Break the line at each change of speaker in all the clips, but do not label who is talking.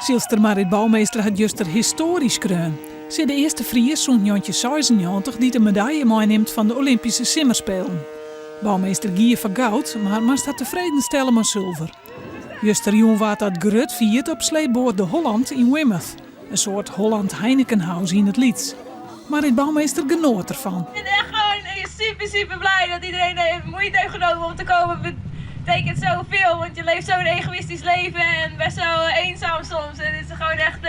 Sylster Marit Bouwmeester hat juster histoarje skreaun. Se is de earste Fries sûnt 1996 dy't in medalje meinimt fan de Olympyske Simmerspelen. Bouwmeester gie foar goud, mar moast har tefreden stelle mei sulver. Justerjûn waard dat grut fierd op sleepboat De Holland yn Weymouth, in soart Holland Heinekenhouse yn it lyts. Marit Bouwmeester genoat derfan.
Ik ben echt gewoon super super blij dat iedereen de moeite heeft genomen om te komen. Betekent zoveel, want je leeft zo'n egoïstisch leven en best wel eenzaam soms. En het is gewoon echt,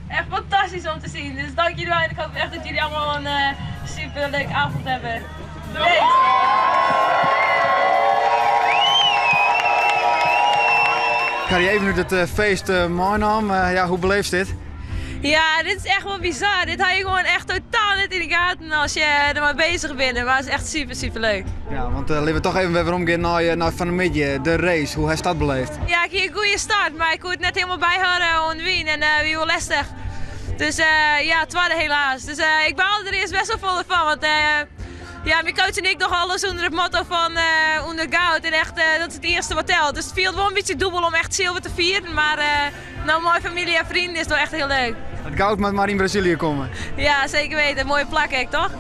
echt fantastisch om te zien. Dus dank jullie wel en ik hoop echt dat jullie allemaal een super leuke avond hebben.
Ik ha dy even út it eh, feest uh, meinaam. Eh, ja, hoe beleefst dit?
Ja, dit is echt wel bizar. Dit had je gewoon echt totaal net in de gaten als je er maar bezig bent. Maar het is echt super, super leuk.
Ja, want uh, laten we toch even weer omgaan naar, naar fan 'e middei, de race. Hoe hast dat beleefd?
Ja, ik hie in goede start, maar ik koe it net hielendal byhâlde oan de wyn en uh, wie wol lestich. Dus uh, ja, twadde helaas. Dus uh, ik baalde der earst best wol folle fan. Want ja, myn coach en ik dogge alles ûnder it motto fan ûnder goud. En echt, dat is it earste wat telt. Dus it fielt wol in bytsje dûbeld om echt silver te fieren. Mar no mei famylje en freonen is it wol echt hiel leuk.
It goud moat mar yn Brazilië komme.
Ja, seker weten. Moaie plak ek, toch?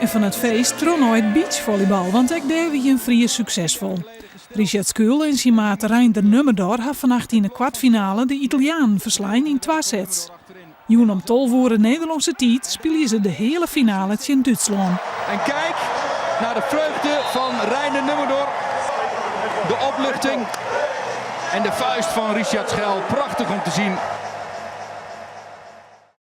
En fan it feest troch nei it beachfollybal, want ek dêr wie in Fries suksesfol. Richard Schuil en syn maat Reinder Nummerdor ha fannacht yn de kwartfinale de Italianen ferslein yn twa sets. Jûn om 12 oere Nederlânske tiid spylje se de heale finale tsjin Dútslân.
En kijk naar de vreugde van Reinder Nummerdor. De opluchting en de vuist van Richard Schuil. Prachtig om te zien.